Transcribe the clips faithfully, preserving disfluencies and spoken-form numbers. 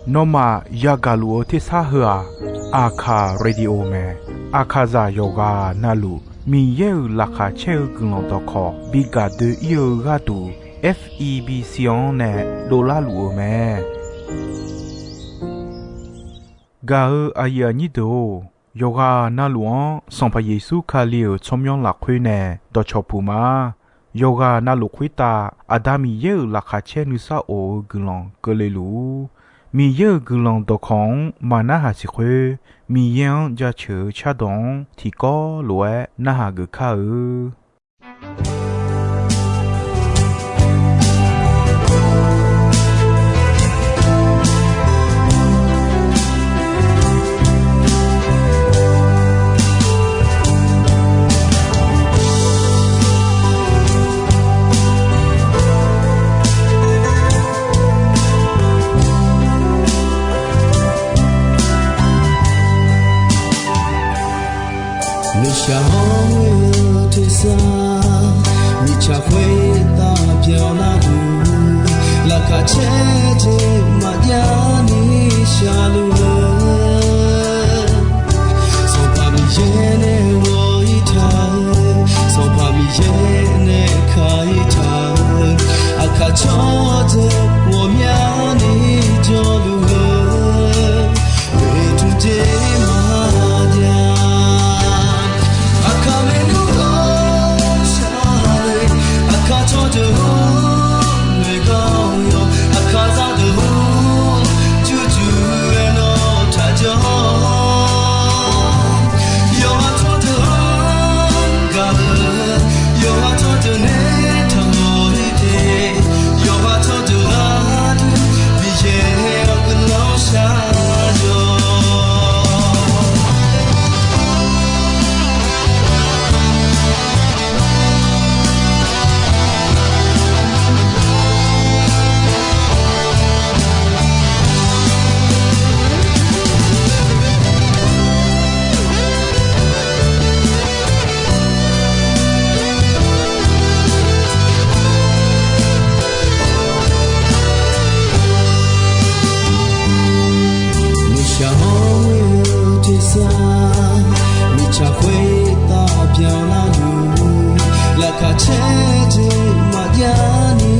Nawmaf yagaq luf-eu tersar heu-aq, Aqkaq Radio mae. Aqkaqzaq yawqghaq navluf Miqyaer-euq laqkhaq caer-eu guiqlanq dawqkawq bi gaq doe-ir-eu gharduq, F E B C-anr nae dovlar luf-eu mae. Gaq-eu aqyuif aqnyir deuq-or, yawqghaq navluf-anr Sanqpaq Yeqsur Kali-euq tsawrmyanr lafkhoer nae dawqcawq puq ma. Yawqghaq navluf khoertav Aqda Miqyaer-euq laqkhaq caer nuisar of-eu guiqlanq keuvle luf-ur. Miqyaer-euq guiqlanq dawqkawq-anr maq narhaq siq khoer, Miqyaer-anr jaceuq-eu cardawq-anr tiqkawv lof-aer narhaq geuf kar-eu. Nuishaq hawr-eu tersar, mirtsaq khoertav byanlar-eu, laqkhaq caer jeq maqjav ni shaqluf-eu, Sanqpaq Miqyaer nae ghawq-ir taq-eu, Sanqpaq Miqyaer nae kaq-ir taq-eu, aqkaq tsawrdeuq ghawqmyani jawrluf-eu, oeqtmq jeq maqjav. Aqkaq maernmr ghawqshaq-eu, aqkaq tsawrdeuq-or, noeqgawq yawq, aqkaq zaqdeuq-or, jurjur-aer nawr taqjawr. Yawqha tsawrdeuq-anr gaq-eu, yawqha tsawrdeuq nae taqmawr-ir de, yawqha tsawrdeuq gharduq Miqyaer-awr guiqlanq shar-awq. Nuishaq hawr-eu tersar, mirtsaq khoertav byanlar-eu, laqkhaq caer jeq maqjav ni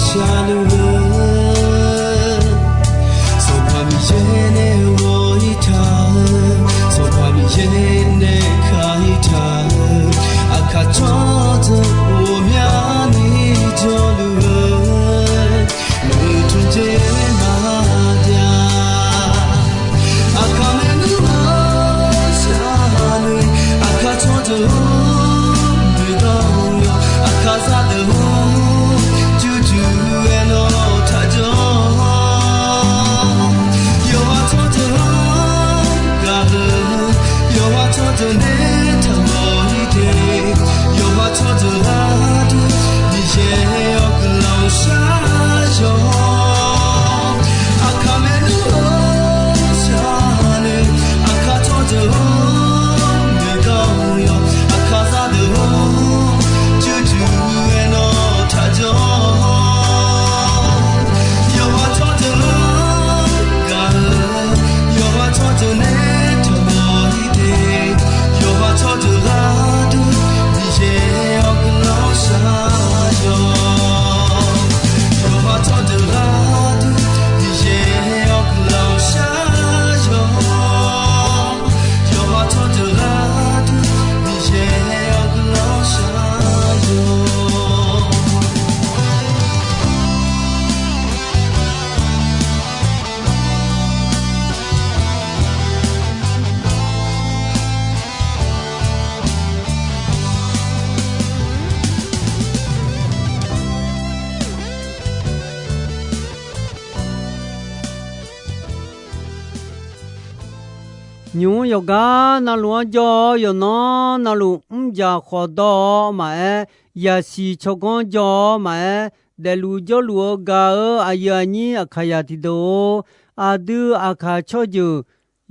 shaqluf-eu, Sanqpaq Miqyaer nae ghawq-ir taq-eu, Sanqpaq Miqyaer nae kaq-ir taq-eu, aqkaq tsawrdeuq ghawqmyani jawrluf-eu, oeqtmq jeq maqjav. Aqkaq maernmr ghawqshaq-eu, aqkaq tsawrdeuq-or, noeqgawq yawq, aqkaq zaqdeuq-or, jurjur-aer nawr taqjawr. Yawqha tsawrdeuq-anr gaq-eu, yawqha tsawrdeuq nae taqmawr-ir de, yawqha tsawrdeuq gharduq Miqyaer-awr guiqlanq shar-awq. Aqkaq maernmr ghawqshaq-eu, aqkaq tsawrdeuq-or, noeqgawq yawq, aqkaq zaqdeuq-or, jurjur-aer nawr taqjawr. Yawqha tsawrdeuq-anr gaq-eu, yawqha tsawrdeuq nae taqmawr-ir de, yawqha tsawrdeuq gharduq Miqyaer-awr guiqlanq shar-awq. Yawqha tsawrdeuq gharduq Miqyaer-awr guiqlanq shar-awq. Yawqha tsawrdeuq gharduq Miqyaer-awr guiqlanq shar-awq. Nymq-mr yawqgar navluf-anr jawr-awr, yawqnan navluf mrjaq khawf dawr-awr maqaer, yaqsiq tsawrganr jawr-awr maqaer, daefluf jawrluf-eu gaq-eu aqyuif aqnyir Aqkaqzaq tiqdeuq-or, aqdui Aqkaq tsawrjeuq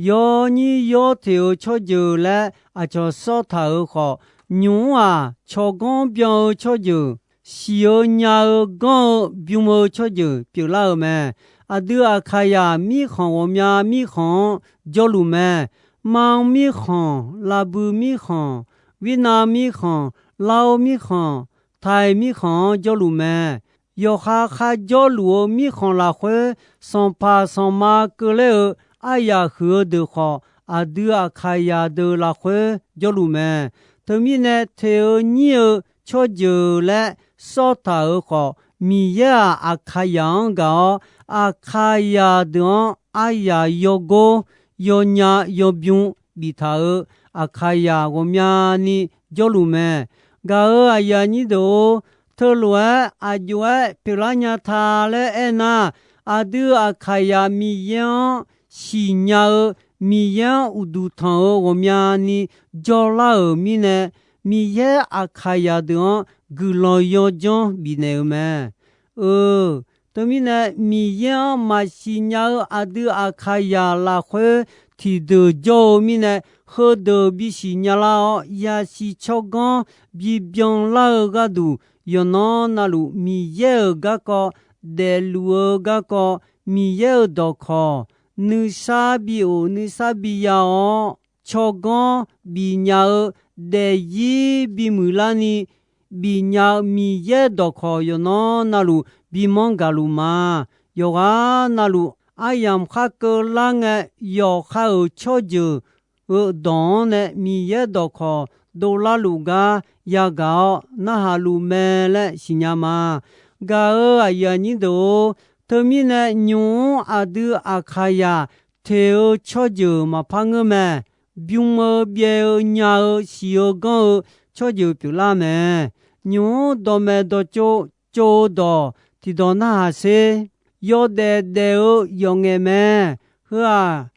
yawnyir yawteq-eu tsawrjeuq laer aqcawq sawr taq-euq khawf, nymq-mr-aq tsawrganr byan-eu tsawrjeuq, siq-eu nya-eu ganr-eu bym-eu tsawrjeuq pyeuflar-euq mae. Aqdui Aqkaqyaq mirkhanq ghawqmya mirkhanq-anr jawrluf mae. Manr mirkhanq, Laqbui mirkhanq, Wirnav mirkhanq, Lav-eu mirkhanq, Taiq mirkhanq-anr jawrluf mae. Yawqha kharjawr luf-eu mirkhanq lafkhoer, sanqpaq sanqma keuvler-eu aryaq huiq-eu deuq khawf, aqdui Aqkaqyaq deuq lafkhoer jawrluf mae. Teumirnae, teq-eu nyir-eu tsawrjeuq laer sawrtaq-euq khawf, Miqyaer-aq, Aqkaqyaq-anr gaq-awr, Aqkaqyaq deuq-anr aryaq yawgor, yawnya, yawbym biftaq-euq Aqkaqyaq ghawqmyani jawrluf mae. Gaq-euq aqyuif aqnyir deuq-or, teulof-aer aqjox-aer pyeuflar nya ta laer aernar, aqdui Aqkaqyaq Miqyaer-anr siqnya-eu, Miqyaer-anr uqduq tanq-eu ghawqmyani jawrlar-euq mirnae, Miqyaer Aqkaqyaq deuq-anr guiqlanq yawdzanr bifnaeq-eu mae. Eu, teumirnae Miqyaer-anr maqsiq nya-eu aqdui Aqkaqyaq lafkhoer tiqdeuq jawr-eu mirnae, heudeuq bisiq nyalar-awr, yasiq tsawrganr bibyan lar-eu gharduq, yawqnan navluf Miqyaer-euq garkawv, daefluf-eu garkawv, Miqyaer-euq dawqkawq, nuisar bi of nuisar bi ya-awr, tsawrganr bifnya-eu, daefzir bimuiq larni bifnya-eu Miqyaer dawqkawq yawqnan navluf bimanr gaqluf ma. Yawqghaq navluf aryamq khar keuvlar ngae, yawqha-euq tsawrjeuq-eu dawq-anr nae Miqyaer dawqkawq dovlar luf gar yagaq-awr narhaq luf mae laer siqnya ma. Gaq-euq aqyuif aqnyir deuq-or, teumirnae nymq-mr aqdui Aqkaqyaq teq-eu tsawrjeuq maqpar ngeur mae. Bym-eu byaev-eu nya-eu siq-eu ganr-eu tsawrjeuq pyeuflar mae. Nymq-mr dawqmaeq dawqtsov tsov-eu dawq tiqdawq narhaq sher. Yawdaef daef-eu yawqngaef mae. Heu-aq,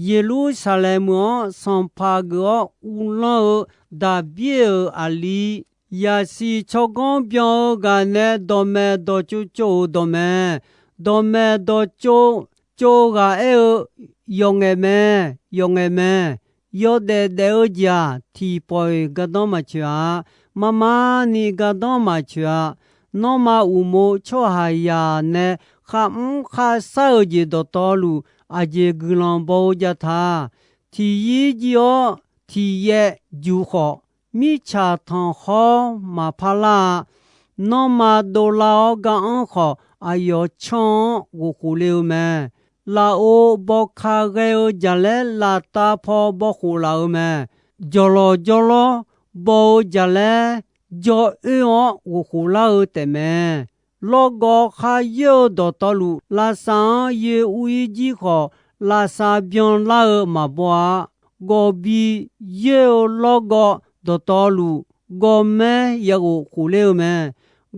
Yeqlursaqlaeq meuq-anr sanqpaq geuf-awr uvlanr-eu Daqbir-euq aqli, yasiq tsawrganr byan-eu ghaq nae dawqmaeq dawqtsov tsov-euq dawq mae. Dawqmaeq dawqtsov tsov ghaq aer-eu, yawqngaef mae, yawqngaef mae. Yawdaef daef-eu jeq-aq, tiqpawf-iq gardanr maqtsoeq-a. Marmarni gardanr maqtsoeq-a. Nanrma uqmov tsawrhaqzaq nae kharmr kharshar-eu jeq dawqtawvluf, aqjeq guiqlanq baw-eu jav ta. Tiqyir jir-awr tiqyaev juq khawf, mirtsaq tanqkhawr maqpar lar-a. Nanrma dovlar-awr gar-anr khawf, aqyawf canr-anr ghofkhof le-eu mae. Lafov bawka ghae-eu jaqlaer laftav paw bawkhof laf-eu mae. Jawqlawq jawrlawr baw-eu jaqlaer jawr oer-awr ghofkhof lar-eu taefmae. Lawrgawv kharyoer-eu dawqtawvluf, lavsav-anr yoer ur-ir jir khawf, lavsav byanlar-eu maqbaw-a. Gawqbi yoer-eu lawrgawv dawqtawvluf, gawqmaer yaghof khof ler-eu mae.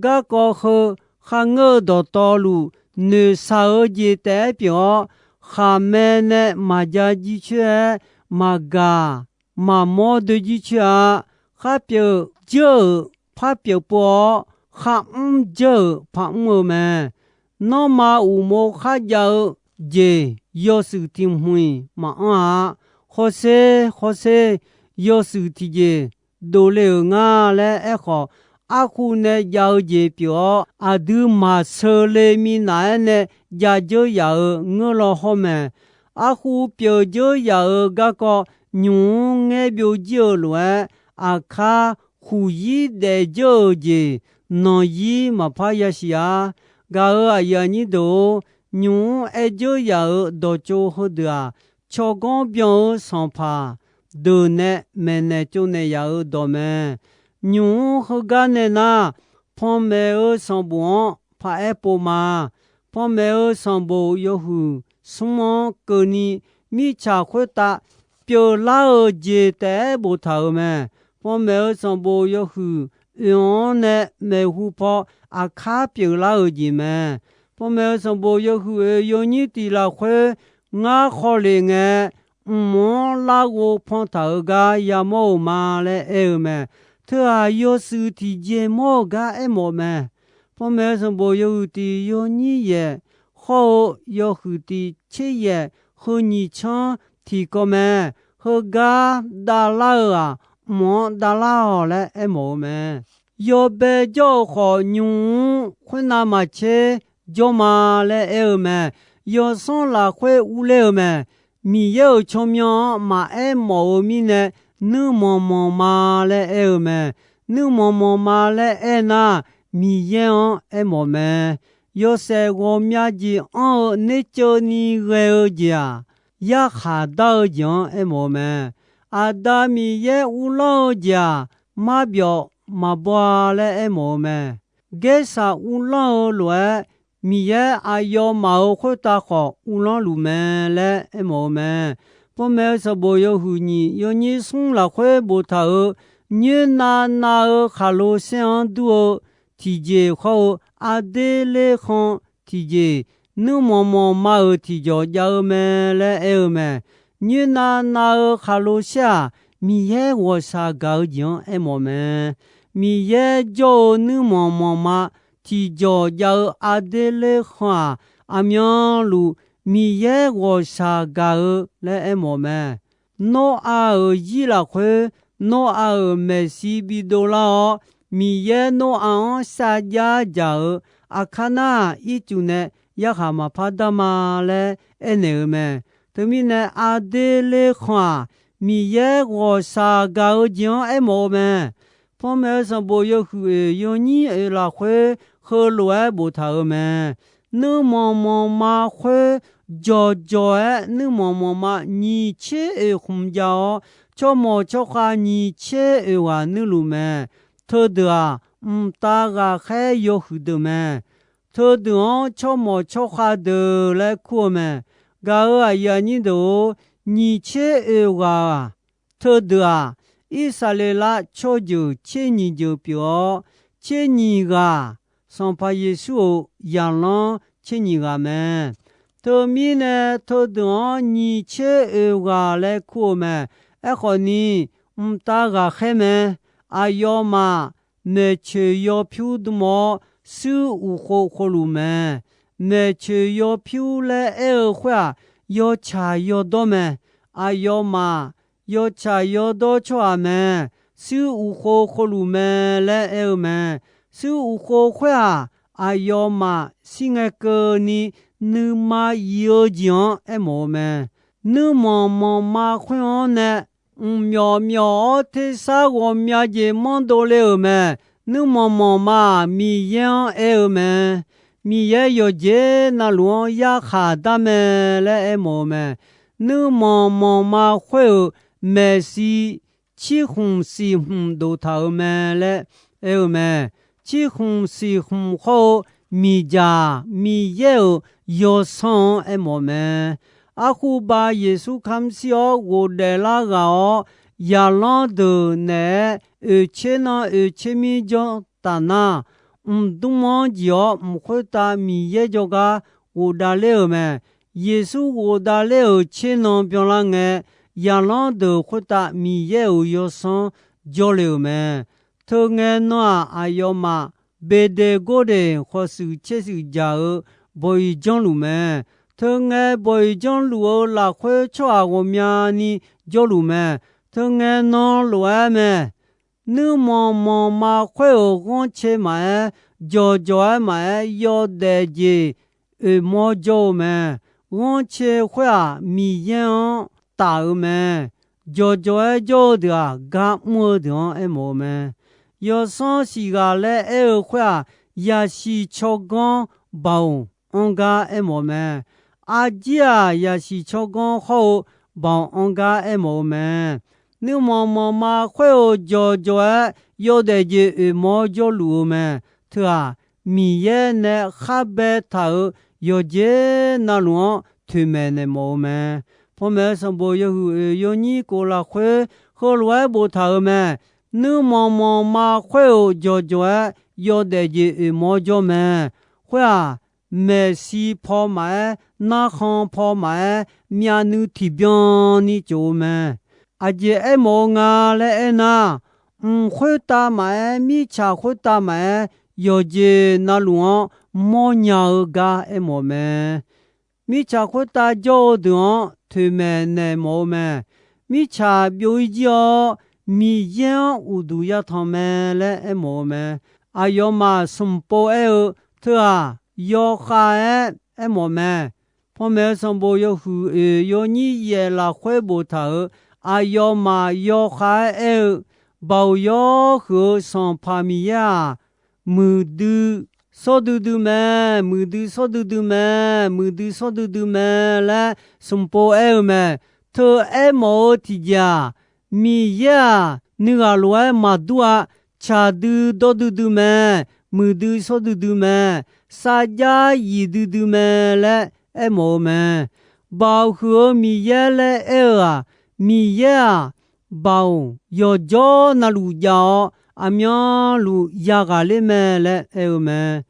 Garkawv heu kharngeur-eu dawqtawvluf, noeqshaq-eu jeq taef-aer pyeuf-awr, khaqmae nae maqja jircoer-aer maqgaq maqmawr doe jircoer-a. Kharpyeuf dzeur-euq par pyeuf pov-awr, kharmr dzeur-euq par mr-eu mae. Nanrma uqmov kharjav-eu jeq yawshuif tiq hmq-iq maqanr-a. Hawsher, hawsher, yawshuif tiqjeq dovle-euq nga laer aerkhawf, arkhu nae jav-eu jeq pyeuf-awr, aqdui maqsheu le minav-aer nae ja dzeur yaf-euq ngeur law hawr mae. Arkhu pyeuf dzeur yaf-euq garkawv nymq-mr ngaer byov jir-eu lof-aer, aqkar khuq-ir daef dzeur-euq jeq nanq-ir maqpar yasiq-a. Gaq-euq aqyuif aqnyir deuq-or, nymq-mr aer dzeur yaf-euq dawqtsov heudeuq-aq, tsawrganr byan-eu sanqpaq deuq nae maeqnaeq tsovnaeq yaf-euq dawq mae. Nymq-mr heugar nae nar, panmaeq-eu sanqbof-anr paraer pov ma. Panmaeq-eu sanqbof yawhuiq smr-anr keuvni, mirtsaq khoertav pyeuflar-eu jeq taef-aer boftaq-euq mae. Panmaeq-eu sanqbof yawhuiq oeq-anr nae maeqhu paw aqkar pyeuflar-euq jeq mae. Panmaeq-eu sanqbof yawhuiq oeq yawnyir tiq lafkhoer ngar khawf lef ngae, mq-anr larghov pantaq-euq gar yamawr-euq ma laer aer-eu mae. Teughaq yawshuif tiqjeq mawr-euq gar aermawf mae. Panmaeq-eu sanqbof yawhuiq tiq yawnyir yaeq hawr-eu yawhuiq tiq tser yaeq heu nyiq canr tiqkawv mae. Heugar davlar-eu-aq, mq-anr davlar-awq laer aermawf-eu mae. Yawbae jawr-eu khawf, nymq-mr khoernav maqtser jawr ma laer aer-eu mae. Yawsanr lafkhoer urler-eu mae. Miqyaer-euq tsawrmyanr-anr maqaer mawf-eu mirnae, nuirmanq manq ma laer aer-eu mae. Nuirmanq manq ma laer aernar, Miqyaer-anr aermawf mae. Yawshaef ghawqmya jeq anr-eu nerceuvni ghae-eu jeq-aq, yarkhaq dar-eu jeq-anr aermawf-eu mae. Aqda Miqyaer uvlanr-eu jeq-aq, marbyawf maqbaw-a laer aermawf-eu mae. Gaersaq uvlanr-eu lof-aer, Miqyaer aqyawfmaf-euq khoertav khawf uvlanr luf mae laer aermawf-eu mae. Panmaeq-eu sanqbof yawhuiq nyiq yawnyir smr lafkhoer boftaq-euq, nyoernav nav-eu khaqlo saer-anr dur-eu tiqjeq hawr-eu, arder lerkhan tiqjeq, nuirmanq manq ma-euq tiqjawq jav-eu mae laer aer-eu mae. Nyoernav nav-eu khaqlo saer-aq, Miqyaer ghawqshaq gaq-eu jeq-anr aermawf mae. Miqyaer jawr-eu nuirmanq manq ma tiqjawq jav-eu arder lerkhan-aq, aqmyanluf Miqyaer ghawqshaq gaq-eu laer aermawf mae. Noraq-euq zir lafkhoer, Noraq-euq maeqshi bidov lar-awr, Miqyaer Noraq-anr sharjav dzaq-euq aqkar nar-aq, ircuf nae yarkhaq maqpar dar ma laer aernaeq-eu mae. Teumirnae, arder lerkhan-aq, Miqyaer ghawqshaq gaq-eu jeq-anr aermawf-eu mae. Panmaeq-eu sanqbof yawhuiq oeq yawnyir oeq lafkhoer heulof-aer boftaq-euq mae. Nuirmanq manq ma khoer, jawqjawq-aer nuirmanq manq ma nyiq tser oeq khmq jav-awr, tsawrmawq tsawrkhav nyiq tser oeq ghaq nuirluf mae. Teudeuq-aq, mqtav ghaqkhaer yawhuiq deuq mae. Teudeuq-anr tsawrmawq tsawrkhav deuq laer kur-eu mae. Gaq-euq aqyuif aqnyir deuq-or, nyiq tser oeq ghaq-aq, teudeuq-aq, Irsaqleqlav tsawrjeuq tser nyiq jeuq pyeuf-awr, tser nyiq ghaq, Sanqpaq Yeqsur-euq zaqlanr tser nyiq ghaq mae. Teumirnae teudeuq-anr nyiq tser oeq ghaq laer kur-eu mae. Aerkhawfni, mqtav ghaqkhaer mae. Aqyawfmaf maeqtsoeq yawpyur dm-awr, suir uqkhov khovluf mae. Maeqtsoeq yawpyur laer aer-eu khoer-aq, yawtsaq yawdawr mae. Aqyawfmaf yawtsaq yawdawr tsawrhaq mae. Suir uqkhov khovluf mae laer aer-eu mae. Suir uqkhov khoer-aq, aqyawfmaf shir ngae keuvni nuima yif-eu jeq-anr aermawf-eu mae. Nuirmanq manqma khoer-anr nae mqmyawf myawf-awr tersar ghawqmya jeq manrdov le-euq mae. Nuirmanq manqma-aq, Miqyaer-anr aer-eu mae. Miqyaer yawqjeq navluf-anr yarkhaq dar mae laer aermawf-eu mae. Nuirmanq manqma khoer-euq maeqshi cirkhmq siqkhmq doftaq-euq mae laer aer-eu mae. Cirkhmq siqkhmq hawr-eu miqdzaq Miqyaer-euq yawsanr-anr aermawf mae. Arkhuba Yeqsur kamr shir-awr ghofdaef lar ghaq-awr, zaqlanr deuq naeq-aer oeqtser nan oeqtser mir janr taf nar, mqdmr-anr jeq-awr mq khoertav Miqyaer jawrgar ghofdav ler-euq mae. Yeqsur ghofdav ler-euq tser nan byanlar ngae, zaqlanr deuq khoertav Miqyaer-euq yawsanr jawrle-euq mae. Teungae nan-aq, aqyawfmaf Beqdeqgordeq khawf shuif tser shuif dzaq-eu bawq-iq janrluf mae. Teungae bawq-iq janrluf-eu lafkhoer tsawrhaq ghawqmyani jawrluf mae. Teungae nan lof-aer mae. Nuirmanq manqma khoer-euq ghanrcae maqaer, jawqjawq-aer maqaer, yawdaef jeq oeqmawr jawr-eu mae. Ghanrcae khoer-aq, Miqyaer-anr taf-eu mae. Jawqjawq-aer jawr-eu deuq-aq, gar mr-eu deuq-anr aermawf-eu mae. Yawsanr siqghaq laer aer-eu khoer-aq, yasiq tsawrganr baoq anr gar aermawf-eu mae. Arjir-aq, yasiq tsawrganr hawr-eu baoq anr gar aermawf-eu mae. Nuirmanq manqma khoer-euq jawqjawq-aer yawdaef jeq oeqmawr jawrluf-eu mae. Teu-aq, Miqyaer nae khar baetaq-euq yawqjeq navluf-anr toeqmaeq naeq mawf-eu mae. Panmaeq-eu sanqbof yawhuiq oeq yawnyir kof lafkhoer heulof-aer boftaq-euq mae. Nuirmanq manqma khoer-euq jawqjawq-aer yawdaef jeq oeqmawr jawr mae. Khoer-aq, maeqshi paw maqaer, narkhan paw maqaer, myavnuiv tiqbyan ni tsof-eu mae. Aqjeq aermawf-eu nga laer aernar, mq khoertav maqaer, mirtsaq khoertav maqaer, yawqjeq navluf-anr mawrnya-eu gar aermawf mae. Mirtsaq khoertav jawr-eu deuq-anr toeqmaeq naeq mawf-eu mae. Mirtsaq byov-ir jir-awr, Miqyaer-anr uqduq yatanq mae laer aermawf-eu mae. Aqyawfmaf smq pov aer-eu teu-aq, yawkhav-aer aermawf mae. Panmaeq-eu sanqbof yawhuiq oeq yawnyir yaef lafkhoer boftaq-euq, aqyawfmaf yawkhav-aer aer-eu, Baoq yawhuiq-eu Sanqpaq Miqyaer-aq, muiqdui sawr duidui mae, muiqdui sawr duidui mae, muiqdui sawr duidui mae laer smq pov aer-eu mae. Teu aermawf-eu tiqjeq-aq, Miqyaer-aq, nuighaq lof-aer maqdur-a. Tsaqdui dawr duidui mae, muiqdui sawr duidui mae, sarjax yiq duidui mae laer aermawf-eu mae. Baoq huiq-eu Miqyaer laer aer-eu-aq, Miqyaer-aq, baoq yawqjawr na luf jav-awr, aqmyanluf yaghaq ler mae laer aer-eu mae.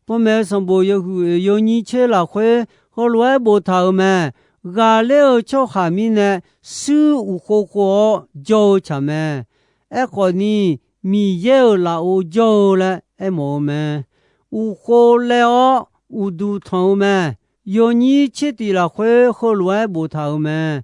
Panmaeq-eu sanqbof yawhuiq oeq yawnyir tser lafkhoer heulof-aer boftaq-euq mae. Ghaqler-eu tsawrhaq mirnae, shuir uqkhov khov-awr jawr-eu tsaq mae. Aerkhawf ni, Miqyaer-euq lafov jawr-eu laer aermawf-eu mae. Uqkhov laev-awr uqduq tanq-eu mae. Yawnyir tser tiq lafkhoer heulof-aer boftaq-euq mae.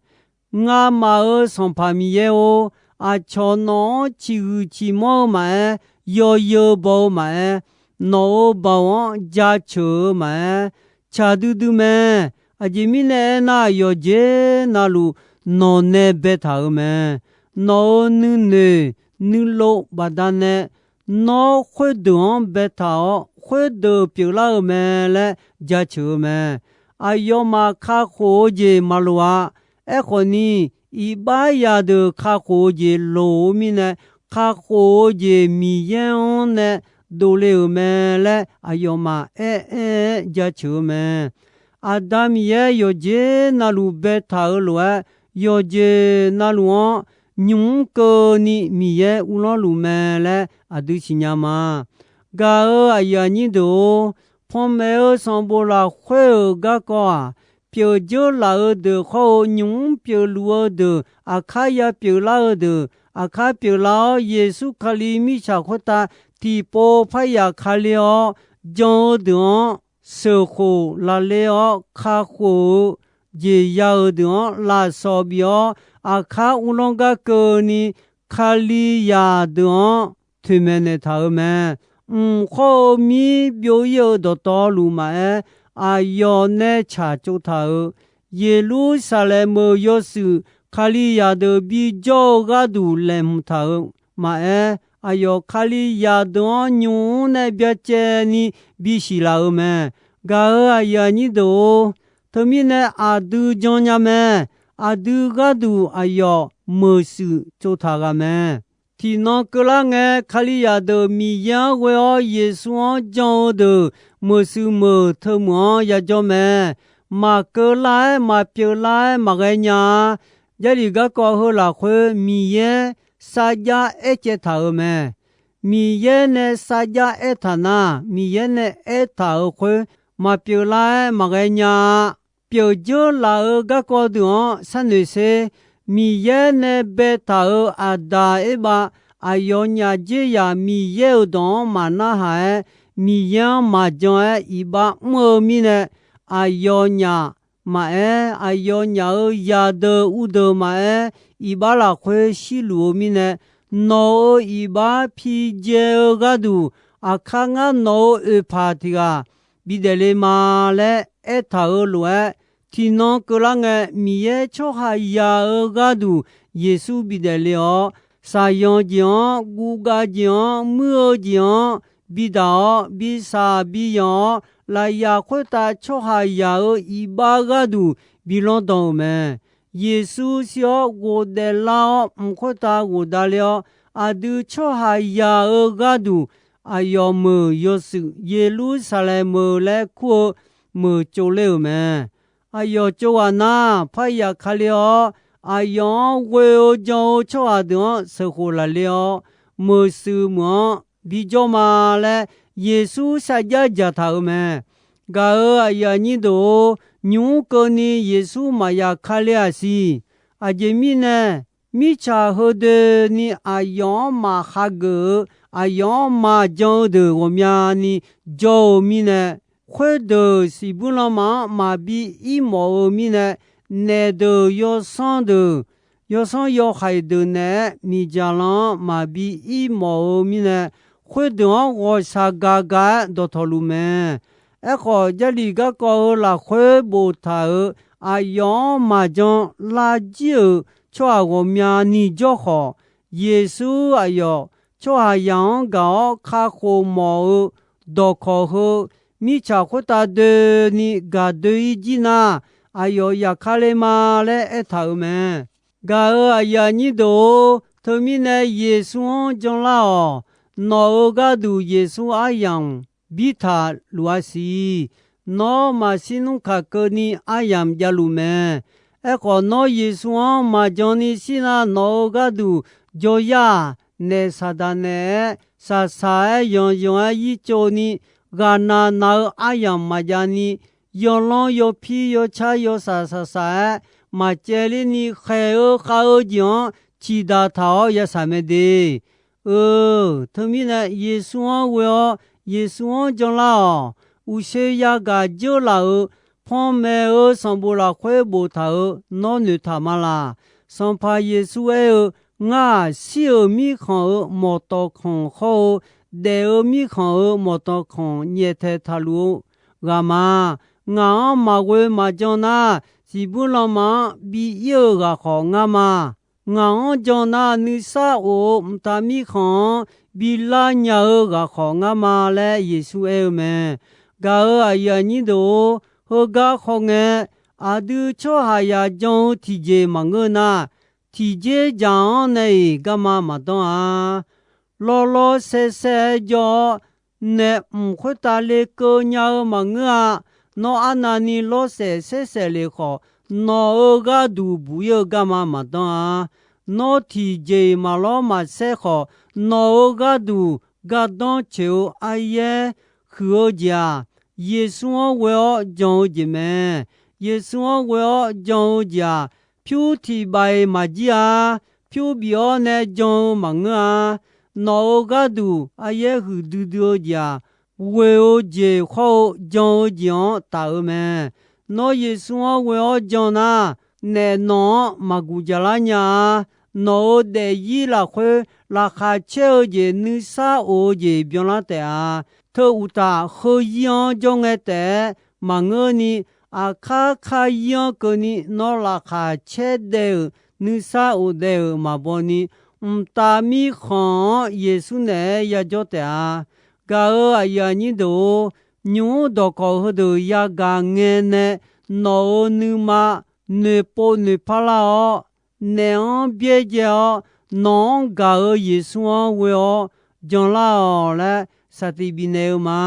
Ngamaf-euq Sanqpaq Miqyaer-or, aqcawq nawq-anr ciqhuiq ciqmanr-eu maqaer, yawzeu baw-eu maqaer, nawq-euq baoq-anr jaceuq-eu maqaer, tsaq duidui mae. Aqjeq mirnae aernar, yawqjeq na luf nawq nae baetaq-euq mae. Nawq-euq nuinoeq nuilov baqdanae nawr khoerdeuq-anr baetaq-awr, khoerdeuq pyeuflar-euq mae laer jaceuq-eu mae. Aqyawfmaf kakhof-eu jeq maqloq-a. Aerkhawf ni, iqbax zaqdeuq kakhof-eu jeq loq-eu mirnae, kakhof-eu jeq Miqyaer-anr nae dovle-euq mae laer aqyawfmaf aer-aer-aer jaceuq-eu mae. Aqda Miqyaer yawqjeq na luf baetaq-euq lof-aer, yawqjeq na luf-anr nymq mr keuvni Miqyaer uvlanr luf mae laer aqdui siqnya ma. Gaq-euq aqyuif aqnyir deuq-or, panmaeq-eu sanqbof lafkhoer-euq garkawv-aq, pyeuf dzeur laf-eu deuq khawr-eu nymq mr pyeuf luf-eu deuq, aqkar ya pyeuflar-eu deuq, aqkar pyeuflar-awr, Yeqsur Kali mirtsaq khoertav tiqpov parya kali-awr, jan-eu deuq-anr sheuqkhof lafle-awr kakhof-eu jeq ya-euq deuq-anr lafsawq bif-awr, aqkar uvlanr gar keuvni Kalizaq deuq-anr toeqmaeq naeqtaq-euq mae. Mq khawr-eu mir byov ir-eu dawqtawvluf maqaer, aqyawf nae tsaq tsovtaq-euq Yeqlursaqlaeq meuq yawshuif Kalizaq deuq bijawr-eu gharduq laeqhmq taq-euq maqaer, aqyawf Kalizaq deuq-anr nymq mr nae byacaevni bisiq laf-euq mae. Gaq-euq aqyuif aqnyir deuq-or, teumirnae aqdui jannya mae. Aqdui gharduq aqyawf meuqshuif tsovtaq ghaq mae. Tiqnan keuvlar ngae, Kalizaq deuq Miqyaer-anr ghoe-awr Yeqsur-anr jan-eu deuq meuqshuif meuq teumeuq-anr yajawr mae. Maqkeuv lar-aer maqpyeuf lar-aer maqghae nya-a. Jarlif garkawv heu lafkhoer Miqyaer sarjax aercaev taq-euq mae. Miqyaer nae sarjax aertaq nar, Miqyaer nae aertaq-euq khoer maqpyeuf lar-aer maqghae nya-a. Pyeuf dzeur laf-euq garkawv deuq-anr sharnoeq sher. Miqyaer nae baetaq-euq Aqdaq Erbav, aqyawfnyaf dzerzaq Miqyaer-euq dawq-anr maqnarhaq-aer, Miqyaer-anr maqjan-aer iqbax mr-eu mirnae, aqyawfnyaf maqaer, aqyawfnyaf-euq zaqdeuq uvdeuq maqaer, iqbax lafkhoer shirluf-eu mirnae, nawq-euq iqbax pijae-eu gharduq, aqkar ngar nawq-euq oeqpaq tiq ghaq bidaef le ma laer aertaq-euq lof-aer, tiqnan keuvlar ngae, Miqyaer tsawrhaqzaq-euq gharduq Yeqsur bidaef le-awr, shaqyanq jeq-anr, guvgav jeq-anr, muir-eu jeq-anr bidaq-awr, bisaq biyanq-awr, lafyaq khoertav tsawrhaqzaq-euq iqbax gharduq bi lanrdanq-euq mae. Yeqsur shir-awr ghofdaef lar-awr, mq khoertav ghofdaef le-awr, aqdui tsawrhaqzaq-euq gharduq aqyawf meuq yawshuif Yeqlursaqlaeq meuq laer kur-eu meuq tsovler-euq mae. Aqyawf tsov ghaq nar, parya kale-awr, aqyawf-anr ghoe-eu jan-eu tsawrhaq deuq-anr sheuqkhof lafle-awr, meuqshuif meuq-anr bijawr ma laer Yeqsur sarjax dzaqtaq-euq mae. Gaq-euq aqyuif aqnyir deuq-or, nymq mr keuvni Yeqsur maqya kale-aq siq. Aqjeq mirnae, mirtsaq heudoeni aqyawf-anr maqhageuf-eu, aqyawf-anr maqjan-eu deuq ghawqmyani jawr-eu mirnae, khoerdeuq siqbuir lanma-anr maqbi ir mawf-eu mirnae, naef deuq yawsanr deuq yawsanr yawhaiq deuq naeq-aer miqdzaq lan-anr maqbi ir mawf-eu mirnae, khoerdeuq-anr ghawqshaq gaq gaq-aer dawqtawq luf mae. Aerkhawf, Jarlif garkawv heu lafkhoer boftaq-euq aqyawf-anr maqjan lar jir-euq tsawrhaq ghawqmyani jawr khawf, Yeqsur aqyawf tsawrhaqzaq-anr gaq-awr kakhof mawf-eu dawqkawq heu, mirtsaq khoertav doeni gaq doe-ir jir nar, aqyawf zafkale ma laer aertaq-euq mae. Gaq-euq aqyuif aqnyir deuq-or, teumirnae Yeqsur-anr janlar-awq. Nawq-euq gharduq Yeqsur aryamq bir taq luf-a siq. Nawr maqshir nmr kaq keuvni aryamq javluf mae. Aerkhawf, nawr Yeqsur-anr maqjan ni shir nar, nawq-euq gharduq jawryar-aq, naef Saqdaq naeq-aer shaqshaq-aer yanqyanq-aer yir tsovni, ghaqnaq naq-eu aryamq maqjav ni, yawlanr yawpir yawcar yawsaq saqsaq-aer maqcaevler ni, khaeq-eu khav-eu jeq-anr ciqdaq taq-awr yasaq mae de. Eu, teumirnae Yeqsur-anr ghoe-awr Yeqsur-anr janlar-awq. Uqshoe yagaq jeurlaf-euq panmaeq-eu sanqbof lafkhoer boftaq-euq nawr noeqtaq ma laq. Sanqpaq Yeqsur aer-eu, Ngar-aq, shir-euq mirkhanq-euq mawqtawq khanq hawr-eu, daef-eu mirkhanq-euq mawqtawq khanq nyaeftaeq taqluf-eu ghaq ma. Ngaq-anr maqghoe maqjan nar, siqbuir lanma-anr bi ir-eu ghaq khawf ngar ma. Ngaq-anr jan nar, nuisar of-eu mqtav mirkhanq-anr bi lar nya-eu ghaq khawf ngar ma laer Yeqsur aer-eu mae. Gaq-euq aqyuif aqnyir deuq-or, heugar khawf ngae, aqdui tsawrhaqzaq jan-eu tiqjeq maqngeur nar, tiqjeq dzaq-anr nae-iq garma maqdanr-a. Lawrlawr saersaer-aer jawr-awr, naef mq khoertav lekeuv nya-eu maqngeur-a. Nawr arnavni lawrsaef saersaef lef khawf, nawq-euq gharduq buq-ir-eu garma maqdanr-a. Nawr tiqjeq-iq maqlawr maqsaer khawf, nawq-euq gharduq gardanr coeq-eu aryaer huiq-eu jeq-aq, Yeqsur-anr ghoe-awr jan-eu jeq mae. Yeqsur-anr ghoe-awr jan-eu jeq-aq, pyur tiq baf-iq maqjir-a. Pyur bif-awr nae jan-eu maqngeur-a. Nawq-euq gharduq aryaer huiqdui dui-eu jeq-aq, ghoe-eu jeq khawr-eu jan-eu jeq-anr taf-eu mae. Nawr Yeqsur-anr ghoe-awr jan nar, naef nawq-anr maqguq jaqlar nya-a. Nawq-euq daefzir lafkhoer laqkhaq caer-eu jeq nuisar of-eu jeq byanlar taef-a. Teu uqtaf, heuzir-anr jawr ngae taef-aer maqngeurni, aqkar kar zir-anr keuvni nawr laqkhaq caer daef-euq nuisar of daef-euq maqbaw ni, mqtav mirkhanq-anr Yeqsur naeq-aer yajawr taef-a. Gaq-euq aqyuif aqnyir deuq-or, nymq-mr dawqkawq heudeuq yagaq ngae nae nawq-euq nuima noeqpov noeqpar lar-awr, naef-anr byaerdzae-awr, nawq-anr gaq-euq Yeqsur-anr ghoe-awr janlar-awq laer saqtiq bifnaeq-eu ma.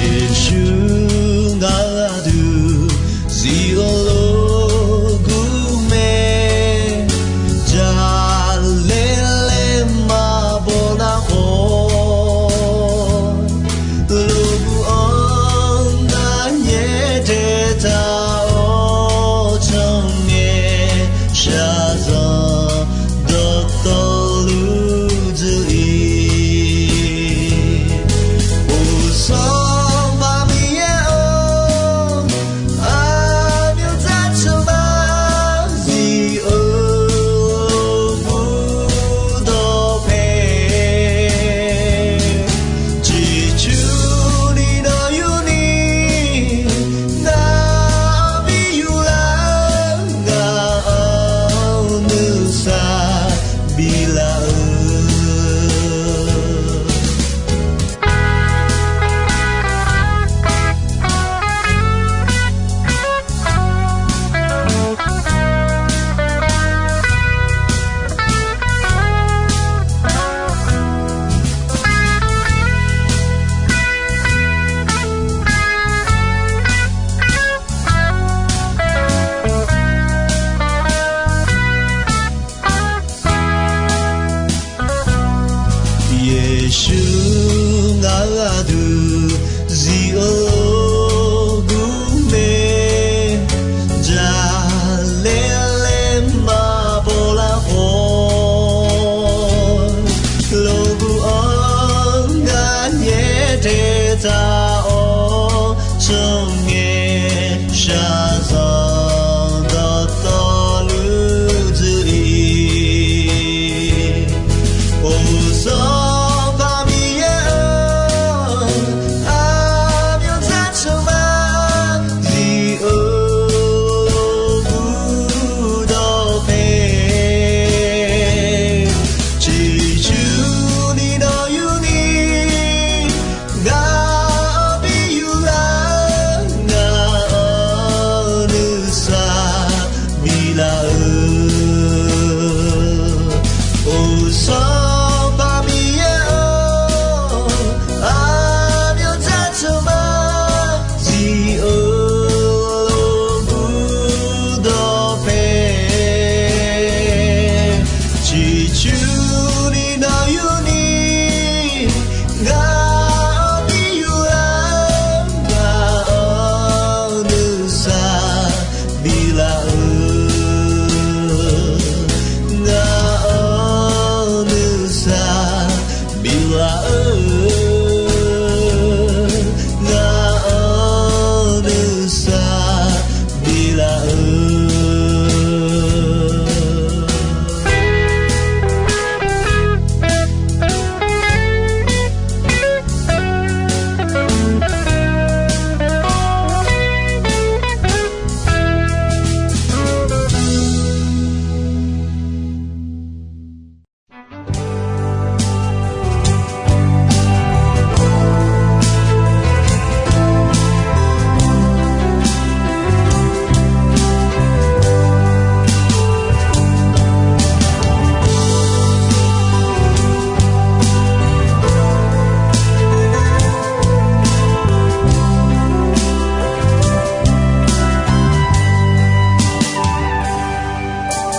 Yeqsur ngaq duq zif-eu lof gur mae, jaqlaer laer maqbaw nar khawf, lof gur-anr Dawqtawvluf dzuif-ir. Or, Sanqpaq Miqyaer-or, aqmyanr dzarceuq ma zif-eu burdawq pae. Ciqcurni nawr yurni, ngaq-anr bi yurlar, ngaq-anr nuisar biflaf-eu. Or, Sanqpaq Miqyaer-or, aqmyanr dzarceuq ma zif-eu burdawq pae. Ciqcurni nawr yurni, ngaq-anr bi yurlar, ngaq-anr nuisar biflaf-eu, ngaq-anr nuisar biflaf-eu, ngaq-anr nuisar biflaf-eu.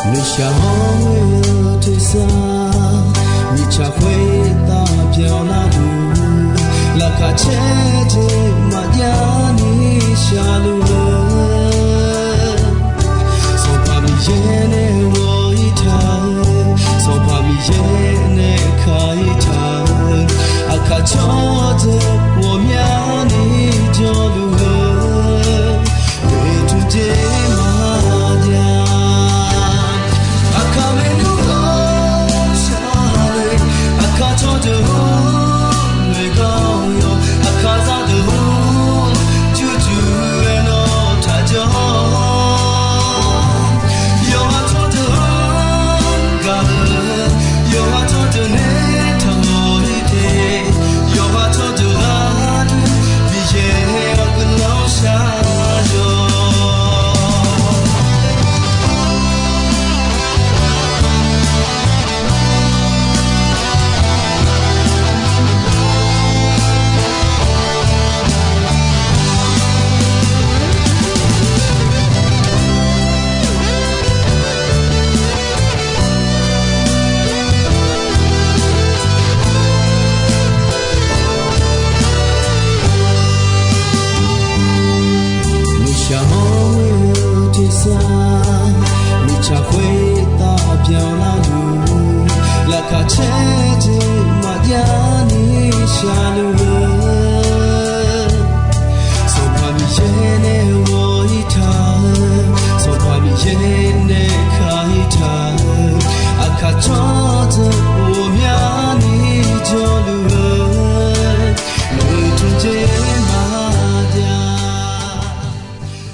Nuishaq hawr-eu tersar, mirtsaq khoertav byanlar luf, laqkhaq caer jeq maqjav ni shaqluf-eu, Sanqpaq Miqyaer nae ghawq-ir taq-eu, Sanqpaq Miqyaer nae kaq-ir taq-eu, aqkaq tsawrdeuq ghawqmyani jawrluf-eu, oeqtmq jeq maqjav. Aqkaq maernmr gawr shar-eu, aqkaq tsawrdeuq-or, noeqgawr-awr, aqkaq zardeuq-or, jurjur-aer nawr taqjawr. Yawqha tsawrdeuq-or, gaq-eu, yawqha tsawrdeuq nae taqmawf-ir te, yawqha tsawrdeuq-anr Miqyaer-anr guiqlanq shar-awq. Nuishaq hawr-eu tersar, mirtsaq khoertav byanlar luf, laqkhaq caer jeq maqjav ni shaqluf-eu, Sanqpaq Miqyaer nae ghawq-ir taq-eu, Sanqpaq Miqyaer nae kaq-ir taq-eu, aqkaq tsawrdeuq ghawqmyani jawrluf-eu, oeqtmq jeq maqjav.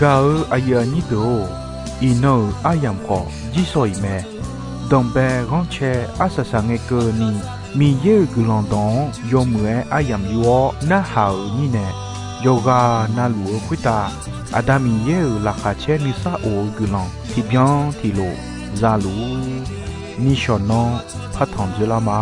Gaq-eu aqyuif aqnyir deuq-or, iqnan-euq aryamq khawf jirsawq iq mae. Danqbae ghanrcae arsaq saqngae keuvni, Miqyaer-euq guiqlanq dawq-anr yawmuiq-aer aryamq yur-awr narhaq-euq mirnae, yawqghaq navluf-eu khoertav Aqda Miqyaer-euq laqkhaq caer nuisar of-eu guiqlanq tiqbyan tiqlof za luf-ur. Nishawq nanr partanq dzoerlar ma.